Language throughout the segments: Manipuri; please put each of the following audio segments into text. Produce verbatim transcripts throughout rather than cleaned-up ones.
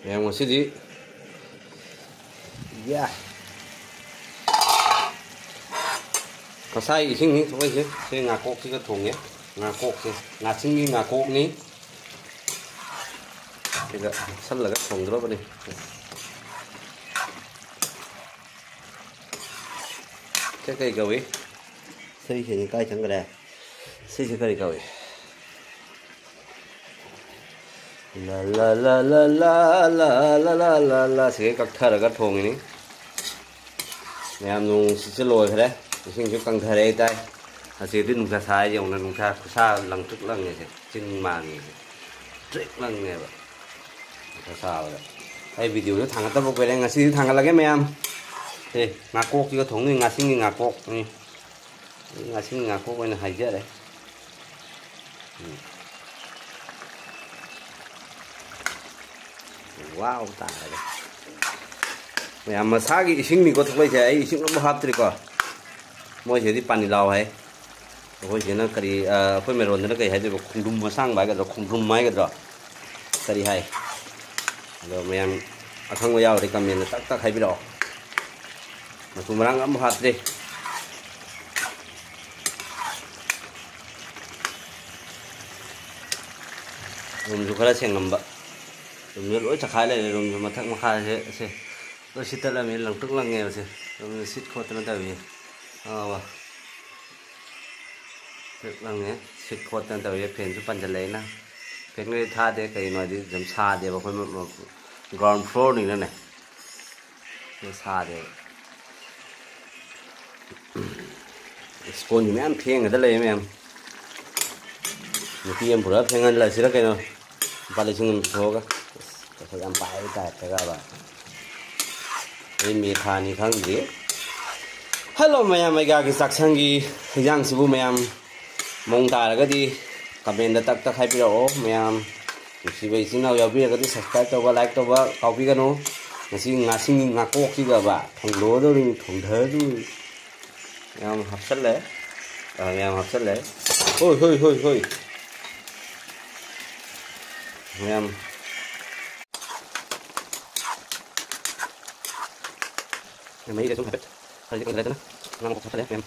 ꯃꯌꯥꯝ, ꯉꯁꯤꯗꯤ, ꯌꯥ, ꯉꯁꯥꯏ ꯏꯁꯤꯡꯅꯤ ꯊꯣꯛꯂꯛꯏꯁꯦ꯫ ꯁꯤ ꯉꯥꯀꯣꯛꯁꯤꯒ ꯊꯣꯡꯉꯦ꯫ ꯉꯥꯀꯣꯛꯁꯦ, ꯉꯥꯆꯤꯡꯒꯤ ꯉꯥꯀꯣꯛꯅꯤ꯫ ꯁꯤꯒ ꯅꯞꯁꯜꯂꯒ ꯊꯣꯡꯗ꯭ꯔꯕꯅꯤ꯫ ꯁꯤ ꯀꯩ ꯀꯧꯏ? ꯁꯤꯁꯤꯅꯤ ꯀꯥꯏ ꯆꯪꯈ꯭ꯔꯦ? ꯁꯤꯁꯦ ꯀꯔꯤ ꯀꯧꯏ? ꯂ ꯂ ꯂ ꯂ ꯂ ꯂ ꯂ ꯂ ꯂ ꯂ ꯂ꯫ ꯁꯤꯒꯩ ꯀꯛꯊꯔꯒ ꯊꯣꯡꯉꯤꯅꯤ꯫ ꯃꯌꯥꯝ, ꯅꯣꯡꯁꯤꯁꯨ ꯂꯣꯏꯈ꯭ꯔꯦ꯫ ꯏꯁꯤꯡꯁꯨ ꯀꯪꯊꯔꯦ ꯍꯥꯏꯇꯥꯏ꯫ ꯑꯁꯤꯗꯤ ꯅꯨꯡꯁꯥ ꯁꯥꯏ ꯌꯦꯡꯉꯨꯅꯦ, ꯅꯨꯡꯁꯥ ꯈꯨꯁꯥ ꯂꯪꯇ꯭ꯔꯤꯛ ꯂꯪꯉꯦꯁꯦ꯫ ꯆꯤꯡ ꯃꯥꯟꯉꯦꯁꯦ꯫ ꯇ꯭ꯔꯤꯛ ꯂꯪꯉꯦꯕ꯫ ꯅꯨꯡꯁꯥ ꯁꯥꯕꯗ꯫ ꯑꯩ ꯚꯤꯗꯤꯑꯣꯁꯨ ꯊꯥꯡꯒꯠꯇꯕ ꯀꯨꯏꯔꯦ꯫ ꯉꯁꯤꯗꯤ ꯊꯥꯡꯒꯠꯂꯒꯦ ꯃꯌꯥꯝ꯫ ꯁꯦ, ꯉꯥꯀꯣꯛꯁꯤꯒ ꯊꯣꯡꯗꯣꯏ, ꯉꯥꯁꯤꯡꯒꯤ ꯉꯥꯀꯣꯛꯅꯤ꯫ ꯑꯩ ꯉꯥꯁꯤꯡꯒꯤ ꯉꯥꯀꯣꯛ ꯑꯣꯏꯅ ꯍꯥꯏꯖꯔꯦ꯫ ꯎꯝ꯫ ꯋꯥꯎ ꯇꯥꯔꯦ꯫ ꯃꯌꯥꯝ, ꯃꯁꯥꯒꯤ ꯏꯁꯤꯡꯅꯤꯀꯣ ꯊꯣꯛꯂꯛꯏꯁꯦ꯫ ꯑꯩ ꯏꯁꯤꯡ ꯑꯃꯐꯥꯎ ꯍꯥꯞꯇ꯭ꯔꯤꯀꯣ꯫ ꯃꯣꯏꯁꯤꯗꯤ ꯄꯥꯅꯤ ꯂꯥꯎ ꯍꯥꯏ꯫ ꯑꯩꯈꯣꯏꯁꯤꯅ ꯀꯔꯤ, ꯑ, ꯑꯩꯈꯣꯏ ꯃꯦꯔꯣꯟꯗꯅ ꯀꯔꯤ ꯍꯥꯏꯗꯣꯏꯕ? ꯈꯣꯡꯗ꯭ꯔꯨꯝ ꯑꯁꯥꯡꯕ ꯍꯥꯏꯒꯗ꯭ꯔꯥ, ꯈꯣꯡꯗ꯭ꯔꯨꯝ ꯍꯥꯏꯒꯗ꯭ꯔꯥ, ꯀꯔꯤ ꯍꯥꯏ? ꯑꯗꯣ ꯃꯌꯥꯝ ꯑꯈꯪꯕ ꯌꯥꯎꯔꯗꯤ comment ꯇꯛ ꯇꯛ ꯍꯥꯏꯕꯤꯔꯛꯑꯣ꯫ ꯃꯆꯨ ꯃꯔꯥꯡ ꯑꯃ ꯍꯥꯞꯇ꯭ꯔꯤ꯫ ꯔꯨꯝꯁꯨ ꯈꯔ ꯁꯦꯡꯉꯝꯕ꯫ ꯔꯨꯝꯁꯦ ꯂꯣꯏ ꯆꯈꯥꯏ ꯂꯩꯔꯦ꯫ ꯔꯨꯝꯁꯦ ꯃꯊꯛ ꯃꯈꯥꯁꯦ, ꯁꯦ, ꯂꯣꯏ ꯁꯤꯠꯇꯠꯂꯝꯃꯤ, ꯂꯪꯇ꯭ꯔꯤꯛ ꯂꯪꯉꯦꯕꯁꯦ꯫ ꯔꯨꯝꯁꯦ ꯁꯤꯠ ꯈꯣꯠꯇꯅ ꯇꯧꯏ꯫ ꯑꯥ, ꯋꯥ꯫ ꯂꯪꯇ꯭ꯔꯤꯛ ꯂꯪꯉꯦ꯫ ꯁꯤꯠ ꯈꯣꯠꯇꯅ ꯇꯧꯏ꯫ ꯐꯦꯟꯁꯨ ꯄꯟꯁꯤꯜꯂꯛꯑꯦꯅ꯫ ꯐꯦꯟꯒꯗꯤ ꯊꯥꯗꯦ꯫ ꯀꯩꯒꯤꯅꯣ ꯍꯥꯏꯗꯤ ꯑꯗꯨꯝ ꯁꯥꯗꯦꯕ꯫ ꯑꯩꯈꯣꯏ ꯃ-, ꯃ-, ground floorꯅꯤꯅꯅꯦ꯫ ꯁꯥꯗꯦꯕ꯫ ꯏꯁꯄꯣꯟꯁꯨ ꯃꯌꯥꯝ ꯐꯦꯡꯒꯗ ꯂꯩꯌꯦ ꯃꯌꯥꯝ꯫ ꯅꯨꯄꯤ ꯑꯃ ꯄꯨꯔꯛꯑ ꯐꯦꯡꯍꯜꯂꯁꯤꯔ ꯀꯩꯅꯣ? ꯂꯨꯄꯥ ꯂꯤꯁꯤꯡ ꯑꯃ ꯄꯨꯊꯣꯛꯑꯒ꯫ ꯑꯁ, ꯄꯩꯁꯥ ꯌꯥꯝ ꯄꯥꯏꯕ ꯇꯥꯏꯞꯇꯒꯕ꯫ ꯑꯩ ꯃꯦ ꯊꯥꯅꯤ ꯈꯪꯗ꯭ꯔꯤ꯫ Hello ꯃꯌꯥꯝ, ꯑꯩꯒꯥꯒꯤ ꯆꯥꯛꯁꯪꯒꯤ ꯍꯤꯟꯖꯥꯡꯁꯤꯕꯨ ꯃꯌꯥꯝ ꯃꯑꯣꯡ ꯇꯥꯔꯒꯗꯤ comment ꯇꯛ ꯇꯛ ꯍꯥꯏꯕꯤꯔꯛꯑꯣ ꯃꯌꯥꯝ꯫ ꯅꯨꯡꯁꯤꯕ ꯏꯆꯤꯟ ꯏꯅꯥꯎ ꯌꯥꯎꯕꯤꯔꯒꯗꯤ subscribe ꯇꯧꯕ, like ꯇꯧꯕ ꯀꯥꯎꯕꯤꯒꯅꯨ꯫ ꯉꯁꯤ ꯉꯥꯁꯤꯡꯒꯤ ꯉꯥꯀꯣꯛꯁꯤꯒꯕ ꯊꯣꯡꯗꯣꯛꯑꯗꯧꯔꯤꯅꯤ, ꯊꯣꯡꯊꯗꯧꯔꯤꯅꯤ꯫ ꯌꯥꯝ ꯍꯥꯞꯆꯜꯂꯦ꯫ ꯑꯥ, ꯌꯥꯝ ꯍꯥꯞꯆꯜꯂꯦ꯫ ꯍꯣꯏ, ꯍꯣꯏ, ꯍꯣꯏ, ꯍꯣꯏ꯫ ꯃꯌꯥꯝ꯫ ꯃꯩꯗ ꯁꯨꯝ ꯍꯥꯏꯐꯦꯠ ꯈꯔꯗꯤ ꯀꯪꯗ꯭ꯔꯦꯗꯅ꯫ ꯉꯥ ꯃꯀꯣꯛ ꯊꯥꯗꯔꯦ ꯃꯌꯥꯝ꯫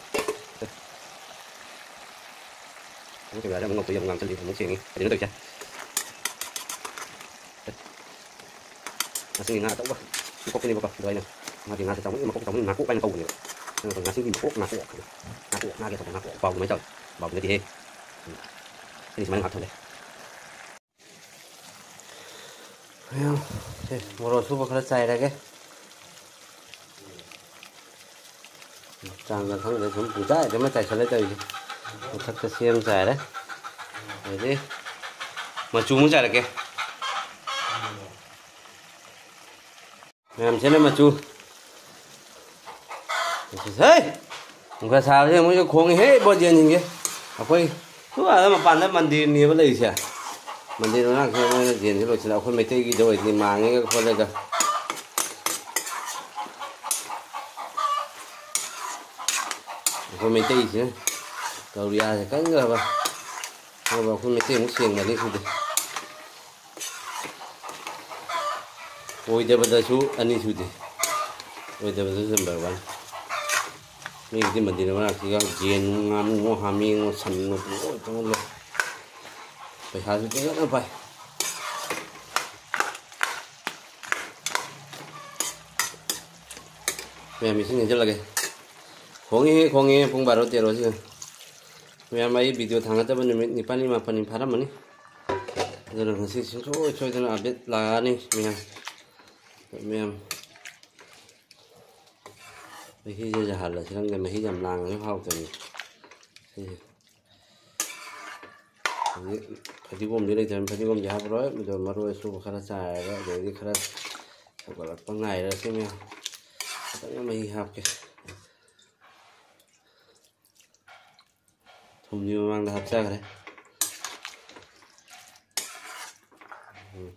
ꯑꯃꯨꯛ ꯀꯦꯃꯦꯔꯥꯗ ꯑꯃꯨꯛ ꯉꯧꯊꯣꯛꯏ, ꯑꯃꯨꯛ ꯉꯥꯡꯁꯤꯜꯂꯤ, ꯑꯃꯨꯛ ꯁꯦꯡꯉꯤ꯫ ꯀꯔꯤꯅꯣ ꯇꯧꯔꯤꯁꯦ? ꯉꯁꯤꯒꯤ ꯉꯥ ꯑꯆꯧꯕ ꯃꯀꯣꯛꯇꯨꯅꯦꯕꯀꯣ꯫ ꯑꯗꯣ ꯑꯩꯅ ꯃꯥꯒꯤ ꯉꯥꯁꯦ ꯆꯥꯎꯃꯟꯒꯤ ꯃꯀꯣꯛ ꯆꯥꯎꯃꯟꯒꯤ ꯉꯥꯀꯣꯛ ꯍꯥꯏꯅ ꯀꯧꯕꯅꯦꯕ꯫ ꯑꯗꯨꯅ ꯉꯁꯤꯒꯤ ꯃꯀꯣꯛ ꯉꯥꯀꯣꯛ꯫ ꯉꯥꯀꯣꯛ ꯉꯥꯒꯤ ꯑꯆꯧꯕ ꯉꯥꯀꯣꯛ꯫ ꯄꯥꯎꯗꯨ ꯃꯥꯏ ꯇꯧꯋꯦ꯫ ꯄꯥꯎꯗꯨ ꯅꯠꯇꯦꯍꯦ꯫ ꯎꯝ꯫ ꯑꯩꯗꯤ ꯁꯨꯃꯥꯏꯅ ꯉꯥꯛ ꯊꯝꯃꯦ꯫ ꯃꯌꯥꯝ, ꯁꯦ, ꯃꯣꯔꯣꯛ ꯑꯁꯨꯕ ꯈꯔ ꯆꯥꯏꯔꯒꯦ꯫ ꯆꯥꯡꯒ ꯈꯪꯗꯦ, ꯁꯨꯝ ꯄꯨꯡꯆꯥꯏꯗ ꯑꯃ ꯆꯥꯏꯁꯜꯂꯦ ꯇꯧꯔꯤꯁꯦ꯫ ꯃꯊꯛꯇ ꯁꯦꯝ ꯆꯥꯏꯔꯦ꯫ ꯑꯗꯩꯗꯤ ꯃꯆꯨ ꯑꯃ ꯆꯥꯏꯔꯛꯀꯦ꯫ ꯃꯌꯥꯝꯁꯤꯅ ꯃꯆꯨ꯫ ꯍꯩ! ꯅꯨꯡꯁꯥ ꯁꯥꯕꯁꯦ ꯃꯣꯏꯁꯨ ꯈꯣꯡꯉꯤꯍꯦ, ꯏꯕꯣ, ꯌꯦꯟꯁꯤꯡꯁꯦ꯫ ꯑꯩꯈꯣꯏ ꯁꯨ ꯑꯥꯗ ꯃꯄꯥꯟꯗ ꯃꯟꯗꯤꯔꯅꯦꯕ ꯂꯩꯔꯤꯁꯦ꯫ ꯃꯟꯗꯤꯔ ꯃꯅꯥꯛꯁꯤꯗ ꯃꯣꯏꯅ ꯌꯦꯟꯁꯦ ꯂꯣꯏꯁꯤꯜꯂꯦ꯫ ꯑꯩꯈꯣꯏ ꯃꯩꯇꯩꯒꯤꯗ ꯑꯣꯏꯗꯤ ꯃꯥꯡꯉꯦꯒ ꯈꯣꯠꯂꯦꯒ꯫ ꯑꯩꯈꯣꯏ ꯃꯩꯇꯩꯁꯤꯅ ꯒꯧꯔꯤꯌꯥꯁꯦ ꯀꯟꯈ꯭ꯔꯕ꯫ ꯑꯗꯨꯒ ꯑꯩꯈꯣꯏ ꯃꯩꯇꯩ ꯑꯃꯨꯛ ꯁꯦꯡꯕꯗꯤ ꯁꯤꯗꯤ꯫ ꯑꯣꯏꯗꯕꯗꯁꯨ ꯑꯅꯤ ꯁꯨꯗꯦ꯫ ꯑꯣꯏꯗꯕꯗꯁꯨ number one꯫ ꯃꯤꯒꯤꯗꯤ ꯃꯟꯗꯤꯔ ꯃꯅꯥꯛꯁꯤꯒ ꯌꯦꯟ, ꯉꯥꯅꯨ, ꯍꯥꯃꯦꯡ, ꯁꯟ, ꯂꯣꯏ ꯇꯧꯔ ꯂꯩ꯫ ꯄꯩꯁꯥꯁꯨ ꯐꯖꯅ ꯄꯥꯏ꯫ ꯃꯌꯥꯝ ꯏꯁꯤꯡ ꯍꯩꯖꯤꯜꯂꯒꯦ꯫ ꯈꯣꯡꯉꯦ, ꯈꯣꯡꯉꯦ, ꯄꯨꯡ ꯕꯥꯔꯣ ꯇꯦꯔꯣꯁꯤꯗ꯫ ꯃꯌꯥꯝ, ꯑꯩ video ꯊꯥꯡꯒꯠꯇꯕ ꯅꯨꯃꯤꯠ ꯅꯤꯄꯥꯜꯅꯤ ꯃꯥꯄꯜꯅꯤ ꯐꯥꯔꯝꯃꯅꯤ꯫ ꯑꯗꯨꯅ ꯉꯁꯤ ꯁꯨꯡꯁꯣꯏ ꯁꯣꯏꯗꯅ update ꯂꯥꯛꯑꯅꯤ ꯃꯌꯥꯝ꯫ ꯃꯌꯥꯝ, ꯃꯍꯤꯁꯦ ꯌꯥꯍꯜꯂꯁꯤ, ꯅꯪꯗꯤ ꯃꯍꯤ ꯌꯥꯝ ꯂꯥꯡꯉꯁꯨ ꯍꯥꯎꯇꯕꯅꯤ꯫ ꯁꯤꯁꯦ꯫ ꯍꯧꯖꯤꯛ ꯐꯗꯤꯒꯣꯝꯗꯤ ꯂꯩꯇ꯭ꯔꯕꯅꯤ, ꯐꯗꯤꯒꯣꯝꯗꯤ ꯍꯥꯞꯄꯔꯣꯏ꯫ ꯑꯗꯣ ꯃꯔꯣꯏ ꯑꯁꯨꯕ ꯈꯔ ꯆꯥꯏꯔꯒ, ꯑꯗꯩꯗꯤ ꯈꯔ ꯁꯧꯒꯠꯂꯛꯄ ꯉꯥꯏꯔꯁꯤ ꯃꯌꯥꯝ꯫ ꯈꯤꯇꯪ ꯃꯍꯤ ꯍꯥꯞꯀꯦ꯫ ꯊꯨꯝꯁꯤ ꯃꯃꯥꯡꯗ ꯍꯥꯞꯆꯈ꯭ꯔꯦ꯫ ꯎꯝ꯫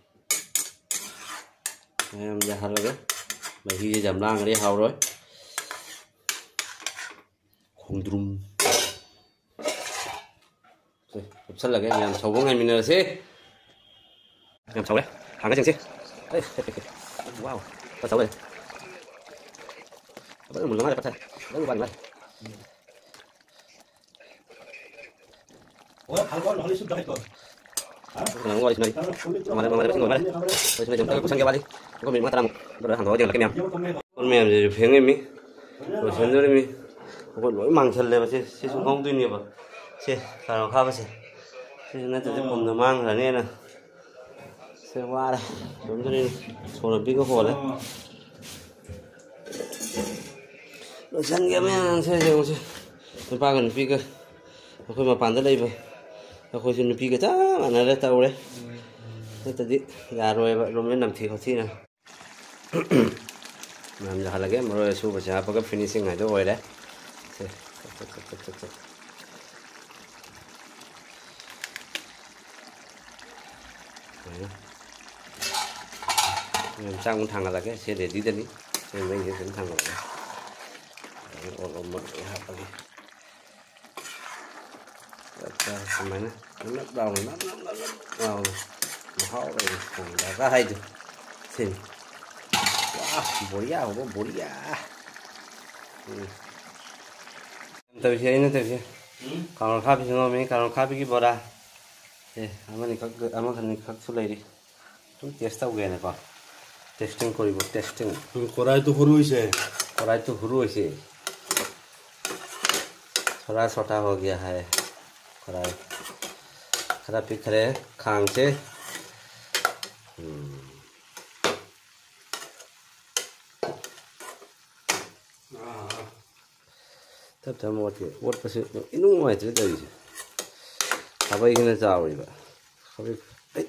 ꯃꯌꯥꯝ ꯌꯥꯍꯜꯂꯒ ꯃꯍꯤꯁꯦ ꯌꯥꯝ ꯂꯥꯡꯉꯗꯤ ꯍꯥꯎꯔꯣꯏ꯫ ꯈꯣꯡꯗ꯭ꯔꯨꯝ꯫ ꯁꯦ, ꯀꯨꯞꯁꯜꯂꯒꯦ, ꯃꯌꯥꯝ ꯁꯧꯕ ꯉꯥꯏꯃꯤꯟꯅꯔꯁꯦ꯫ ꯌꯥꯝ ꯁꯧꯔꯦ꯫ ꯍꯥꯡꯒ ꯆꯦꯡꯁꯦ꯫ ꯑꯩ, ꯍꯦ, ꯍꯦ, ꯍꯦ꯫ ꯋꯥꯎ꯫ ꯐꯖ ꯁꯧꯔꯦ꯫ ꯐꯖꯅ ꯃꯨꯜꯂ ꯃꯥꯜꯂꯦ, ꯄꯠꯊꯔꯦ꯫ ꯐꯖꯅ ꯋꯥꯠꯂꯤ ꯃꯥꯜꯂꯦ꯫ ꯀꯅꯥꯅꯣ ꯋꯥꯔꯤ ꯁꯥꯟꯅꯔꯤ? ꯃꯃꯥꯟꯅꯕ, ꯃꯃꯥꯟꯅꯕꯁꯤꯡ ꯑꯣꯏ ꯃꯥꯜꯂꯦ꯫ ꯋꯥꯔꯤ ꯁꯥꯟꯅꯔꯤ, ꯑꯝꯇ ꯄꯨꯁꯟꯒꯦ ꯋꯥꯠꯂꯤ꯫ ꯑꯩꯈꯣꯏ ꯃꯤꯅꯤꯠ ꯃꯉꯥ ꯇꯔꯥꯃꯨꯛ꯫ ꯑꯗꯨꯒ ꯍꯥꯡꯗꯣꯛꯑꯒ ꯌꯦꯡꯍꯜꯂꯛꯀꯦ ꯃꯌꯥꯝ꯫ ꯀꯣꯜ ꯃꯌꯥꯝꯁꯤꯁꯨ ꯐꯦꯡꯉꯤꯃꯤ꯫ ꯂꯣꯏꯁꯟꯗꯣꯔꯤꯃꯤ꯫ ꯑꯩꯈꯣꯏ ꯂꯣꯏ ꯃꯥꯡꯁꯜꯂꯦꯕ꯫ ꯁꯤ, ꯁꯤ ꯁꯨꯝ ꯍꯧꯗꯣꯏꯅꯦꯕ꯫ ꯁꯤ ꯀꯥꯔꯣ ꯈꯥꯕꯁꯦ꯫ ꯁꯤꯁꯨ ꯅꯠꯇ꯭ꯔꯗꯤ ꯄꯨꯝꯅ ꯃꯥꯡꯈ꯭ꯔꯅꯦꯅ꯫ ꯁꯦ, ꯋꯥꯔꯦ꯫ ꯁꯣꯝꯗꯅꯤ ꯁꯣꯔ ꯅꯨꯄꯤꯒ ꯍꯣꯜꯂꯦ꯫ ꯂꯣꯏꯁꯟꯒꯦ ꯃꯌꯥꯝꯁꯦ ꯌꯦꯡꯉꯨꯁꯦ꯫ ꯅꯨꯄꯥꯒ ꯅꯨꯄꯤꯒ꯫ ꯑꯩꯈꯣꯏ ꯃꯄꯥꯟꯗ ꯂꯩꯕ꯫ ꯑꯩꯈꯣꯏꯁꯨ ꯅꯨꯄꯤꯒ ꯆꯞ ꯃꯥꯟꯅꯔꯦ ꯇꯧꯔꯦ꯫ ꯅꯠꯇ꯭ꯔꯗꯤ ꯌꯥꯔꯣꯏꯕ꯫ ꯔꯨꯝꯁꯦ ꯅꯝꯊꯤ ꯈꯣꯠꯊꯤꯅ꯫ ꯃꯌꯥꯝ ꯌꯥꯍꯜꯂꯒꯦ꯫ ꯃꯔꯣꯏ ꯑꯁꯨꯕꯁꯦ ꯍꯥꯞꯄꯒ finishing ꯍꯥꯏꯗꯣ ꯑꯣꯏꯔꯦ꯫ ꯁꯦ꯫ ꯁꯨꯃꯥꯏꯅ꯫ ꯌꯥꯝ ꯆꯥꯡ ꯊꯥꯡꯒꯠꯂꯒꯦ꯫ ꯁꯤ readyꯗꯅꯤ꯫ ꯁꯤ ꯃꯩꯁꯦ ꯑꯗꯨꯝ ꯊꯥꯡꯒꯠꯂꯒꯦ꯫ ꯑꯗꯩ ꯑꯣꯠ ꯑꯣꯠ ꯂꯣꯏ ꯍꯥꯞꯄꯒꯦ꯫ ꯆꯞ ꯆꯥꯔꯦ꯫ ꯁꯨꯃꯥꯏꯅ ꯅꯞ ꯅꯞ ꯂꯥꯎꯅ, ꯅꯞ ꯅꯞ ꯅꯞ ꯅꯞ ꯂꯥꯎꯅ ꯃꯍꯥꯎ ꯂꯩꯅ ꯊꯣꯡꯕ ꯗꯔꯀꯥꯔ ꯍꯥꯏꯗꯣ ꯁꯤꯅꯤ꯫ ꯋꯥ! ꯕꯣꯔꯤꯌꯥ ꯍꯧꯕ ꯕꯣꯔꯤꯌꯥ꯫ ꯎꯝ꯫ ꯇꯧꯔꯤꯁꯦ ꯑꯩꯅ ꯇꯧꯔꯤꯁꯦ꯫ ꯎꯝ꯫ ꯀꯥꯔꯣꯠ ꯑꯈꯥꯕꯤꯁꯨ ꯉꯧꯔꯝꯃꯤ, ꯀꯥꯔꯣꯠ ꯑꯈꯥꯕꯤꯒꯤ ꯕꯣꯔꯥ꯫ ꯑꯦ, ꯑꯃꯅꯤꯈꯛ, ꯑꯃꯈꯛ ꯑꯅꯤꯈꯛꯁꯨ ꯂꯩꯔꯤ꯫ ꯑꯗꯨꯝ test ꯇꯧꯒꯦꯅꯀꯣ꯫ Testing ꯀꯧꯔꯤꯕ, testing꯫ ꯎꯝ, ꯀꯣꯔꯥꯏ ꯇꯨ ꯍꯨꯔꯨꯏꯁꯦ꯫ ꯀꯣꯔꯥꯏ ꯇꯨ ꯍꯨꯔꯨꯏꯁꯦ꯫ ꯊꯣꯔꯥ ꯁꯣꯇꯥ ꯍꯣ ꯒꯌꯥ ꯍꯥꯏ꯫ ꯀꯣꯔꯥꯏ ꯈꯔ ꯄꯤꯛꯈ꯭ꯔꯦ ꯈꯥꯡꯁꯦ꯫ ꯎꯝ꯫ ꯇꯞ ꯇꯞꯅ ꯑꯣꯠꯀꯦ꯫ ꯑꯣꯠꯄꯁꯦ ꯏꯅꯨꯡ ꯅꯨꯡꯉꯥꯏꯇ꯭ꯔꯦ ꯇꯧꯔꯤꯁꯦ꯫ ꯈꯥꯕꯩꯁꯤꯅ ꯆꯥꯎꯔꯤꯕ꯫ ꯈꯥꯕꯩ-, ꯑꯩ!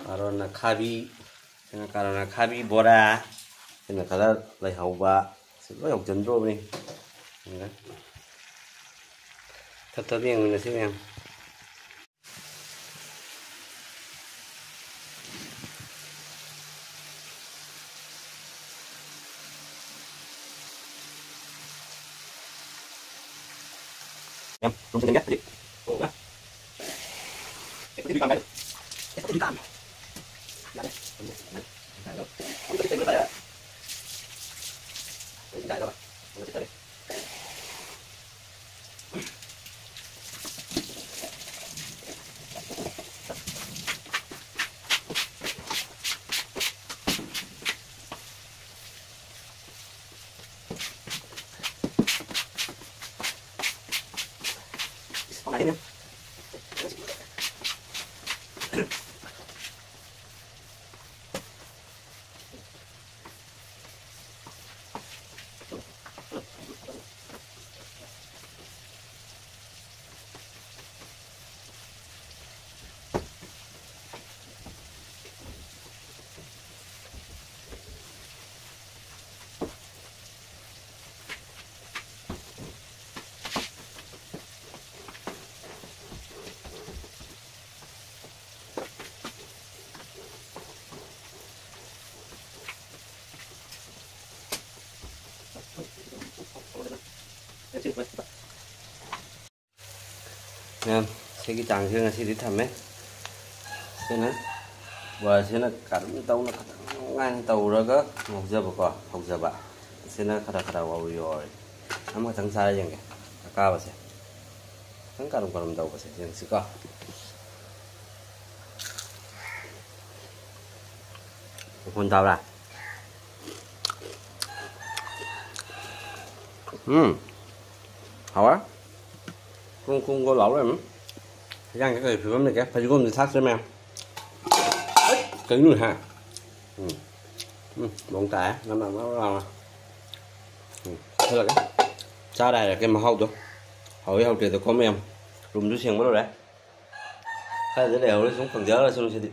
ꯀꯥꯔꯣꯟ ꯑꯈꯥꯕꯤ, ꯁꯤꯅ ꯀꯥꯔꯣꯟ ꯑꯈꯥꯕꯤ ꯕꯣꯔꯥ, ꯁꯤꯅ ꯈꯔ ꯂꯩꯍꯧꯕ, ꯁꯤ ꯂꯣꯏ ꯍꯧꯖꯤꯟꯗ꯭ꯔꯣꯕꯅꯤ꯫ ꯊꯛ ꯊꯛ ꯌꯦꯡꯃꯤꯟꯅꯁꯤ ꯃꯌꯥꯝ꯫ ꯌꯥꯝ ꯔꯨꯝ ꯆꯪꯒꯦ ꯍꯧꯖꯤꯛ꯫ ꯊꯣꯛꯑꯒ꯫ ꯑꯦ, ꯍꯧꯖꯤꯛ ꯀꯥꯝꯃꯦ꯫ ꯑꯦ, ꯍꯧꯖꯤꯛ ꯀꯥꯝꯃꯦ꯫ ꯌꯥꯔꯦ꯫ ꯑꯃꯨꯛ ꯇꯩꯕ ꯇꯥꯔꯦ꯫ ꯌꯥꯔꯦ꯫ ꯃꯌꯥꯝ, ꯁꯤꯒꯤ ꯆꯥꯡꯁꯤꯗ ꯉꯁꯤꯗꯤ ꯊꯝꯃꯦ꯫ ꯁꯤꯅ ꯕꯣꯔꯥꯁꯤꯅ ꯀꯔꯝ ꯇꯧꯅ ꯈꯇꯪ ꯉꯥꯏꯅ ꯇꯧꯔꯒ ꯉꯧꯖꯕꯀꯣ, ꯍꯧꯖꯕ꯫ ꯁꯤꯅ ꯈꯔ ꯈꯔ ꯋꯥꯎꯔꯤ ꯋꯥꯎꯔꯤ꯫ ꯑꯃꯈꯛꯇꯪ ꯆꯥꯔ ꯌꯦꯡꯒꯦ꯫ ꯑꯀꯥꯕꯁꯦ ꯈꯤꯇꯪ ꯀꯔꯝ ꯀꯔꯝ ꯇꯧꯕꯁꯦ ꯌꯦꯡꯁꯤꯀꯣ꯫ ꯃꯈꯣꯟ ꯇꯥꯕ꯭ꯔꯥ? ꯎꯝ, ꯍꯥꯎꯔꯦ꯫ ꯀ꯭ꯔꯨꯡ ꯀ꯭ꯔꯨꯡꯒ ꯂꯥꯎ ꯂꯩꯔꯝꯃꯤ꯫ ꯍꯤꯟꯖꯥꯡꯁꯦ ꯀꯔꯤ ꯐꯤꯕꯝ ꯂꯩꯒꯦ? ꯐꯗꯤꯒꯣꯝꯗꯤ ꯊꯥꯛꯇ꯭ꯔꯦ ꯃꯌꯥꯝ꯫ ꯑꯩ, ꯀꯩꯅꯣ ꯍꯥ? ꯎꯝ꯫ ꯎꯝ, ꯃꯑꯣꯡ ꯇꯥꯏ꯫ ꯅꯝ ꯅꯝ ꯅꯝ ꯂꯥꯎꯅ꯫ ꯎꯝ, ꯆꯥꯁꯜꯂꯒꯦ꯫ ꯆꯥꯔ ꯍꯥꯏꯔꯛꯀꯦ ꯃꯍꯥꯎꯗꯣ꯫ ꯍꯥꯎꯏ ꯍꯥꯎꯇꯦꯗꯣꯀꯣ ꯃꯌꯥꯝ꯫ ꯔꯨꯝꯁꯨ ꯁꯦꯡꯕ ꯂꯣꯏꯔꯦ꯫ ꯈꯔꯗꯤ ꯂꯩꯍꯧꯔꯦ, ꯁꯨꯝ ꯈꯪꯖꯔꯁꯅꯨ ꯁꯤꯗꯤ꯫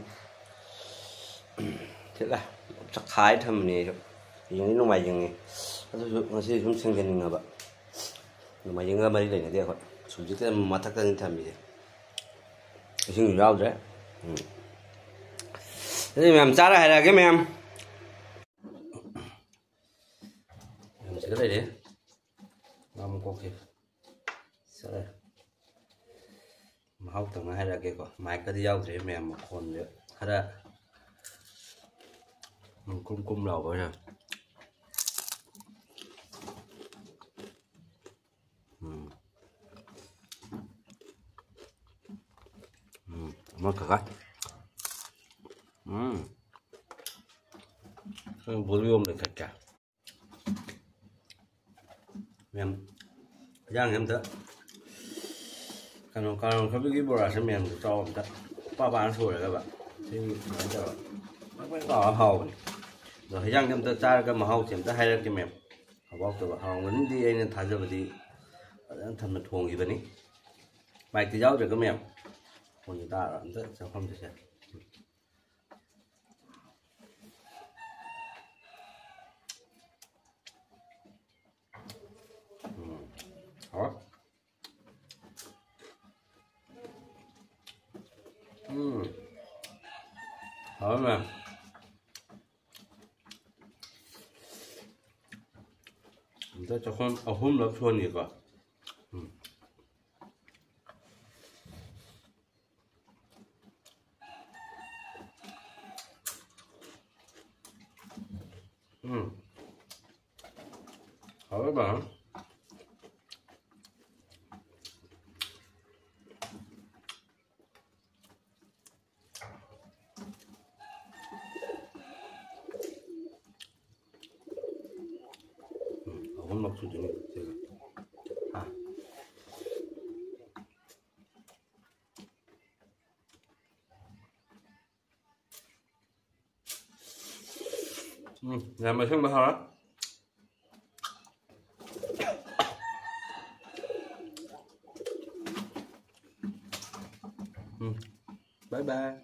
ꯊꯤꯠꯂꯦ꯫ ꯆꯈꯥꯏ ꯊꯝꯕꯅꯦ ꯑꯩꯁꯨ꯫ ꯍꯌꯦꯡꯗꯤ ꯅꯣꯡꯃꯥꯏꯖꯤꯡꯅꯤ꯫ ꯑꯗꯨꯁꯨ ꯉꯁꯤ ꯁꯨꯝ ꯁꯦꯡꯖꯟꯅꯤꯡꯉꯕ꯫ ꯅꯣꯡꯃꯥꯏꯖꯤꯡꯒ ꯃꯔꯤ ꯂꯩꯅꯗꯦ ꯑꯩꯈꯣꯏ꯫ ꯍꯧꯖꯤꯛꯇꯤ ꯃꯊꯛꯇꯅꯤ ꯊꯝꯃꯤꯁꯦ꯫ ꯏꯁꯤꯡꯁꯨ ꯌꯥꯎꯗ꯭ꯔꯦ꯫ ꯎꯝ꯫ ꯑꯗꯨꯗꯤ ꯃꯌꯥꯝ ꯆꯥꯔ ꯍꯥꯏꯔꯛꯑꯒꯦ ꯃꯌꯥꯝ꯫ ꯃꯌꯥꯝ ꯁꯤꯗ ꯂꯩꯔꯦ꯫ ꯉꯥ ꯃꯀꯣꯛꯁꯦ꯫ ꯆꯠꯂꯦ꯫ ꯍꯥꯎꯇꯕꯅ ꯍꯥꯏꯔꯛꯑꯒꯦꯀꯣ, ꯃꯥꯏꯛꯀꯗꯤ ꯌꯥꯎꯗ꯭ꯔꯦ ꯃꯌꯥꯝ, ꯃꯈꯣꯟꯁꯦ ꯈꯔ ꯀꯨꯝ ꯀꯨꯝ ꯂꯥꯎꯕ ꯑꯣꯏꯅ꯫ ꯎꯝ꯫ ꯎꯝ, ꯑꯃ ꯀꯀꯥ꯫ ꯎꯝ꯫ ꯅꯪ volume ꯂꯩꯈꯠꯀꯦ꯫ ꯃꯌꯥꯝ, ꯍꯤꯟꯖꯥꯡꯁꯦ ꯑꯝꯇ, ꯀꯩꯅꯣ, ꯀꯥꯔꯣꯡ ꯈꯣꯏꯕꯒꯤ ꯕꯣꯔꯥꯁꯦ ꯃꯌꯥꯝꯗ ꯆꯥꯎ ꯑꯝꯇ꯫ ꯄꯥ ꯄꯥꯅ ꯁꯣꯏꯔꯒꯕ꯫ ꯁꯤ ꯁꯨꯃꯥꯏꯅ ꯇꯧꯔꯒ ꯄꯪ ꯄꯪ ꯇꯧꯔꯒ ꯍꯥꯎꯕꯅꯤ꯫ ꯑꯗꯣ ꯍꯤꯟꯖꯥꯡꯁꯦ ꯑꯝꯇ ꯆꯥꯔꯒ ꯃꯍꯥꯎꯁꯦ ꯑꯝꯇ ꯍꯥꯏꯔꯛꯀꯦ ꯃꯌꯥꯝ꯫ ꯍꯥꯎꯕ ꯍꯥꯎꯇꯕ꯫ ꯍꯥꯎꯔꯝꯒꯅꯤꯗꯤ ꯑꯩꯅ ꯊꯥꯖꯕꯗꯤ ꯐꯖꯅ ꯊꯝꯅ ꯊꯣꯡꯈꯤꯕꯅꯤ꯫ ꯃꯥꯏꯛꯇꯤ ꯌꯥꯎꯗ꯭ꯔꯒ ꯃꯌꯥꯝ꯫ ꯐꯣꯟꯁꯦ ꯇꯥꯔ ꯑꯝꯇ ꯆꯥꯐꯝꯁꯦ ꯁꯦ꯫ ꯎꯝ꯫ ꯍꯥꯎꯔꯦ꯫ ꯎꯝ꯫ ꯍꯥꯎꯔꯦ ꯃꯌꯥꯝ꯫ ꯑꯝꯇ ꯆꯥꯛꯈꯣꯝ ꯑꯍꯨꯝꯂꯛ ꯁꯨꯍꯟꯒꯦꯀꯣ꯫ ꯎꯝ꯫ ꯎꯝ꯫ ꯍꯥꯎꯔꯕ? ꯎꯝ, ꯑꯍꯨꯝꯂꯛ ꯁꯨꯗꯣꯏꯅꯤ ꯁꯤꯒ꯫ ꯑꯥ꯫ ꯎꯝ, ꯌꯥꯝ ꯑꯁꯦꯡꯕ ꯍꯥꯎꯔꯦ꯫ ꯎꯝ, bye bye꯫